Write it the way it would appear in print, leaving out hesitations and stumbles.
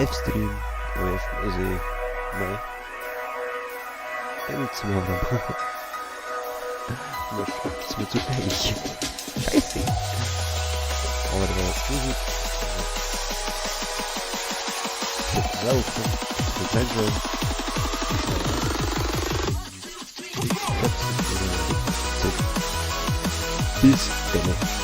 Livestream. Also, nee. Zum Ist mir zu fertig. Scheiße. Aber da war das gewesen. Laufen. Sein. Bis dann.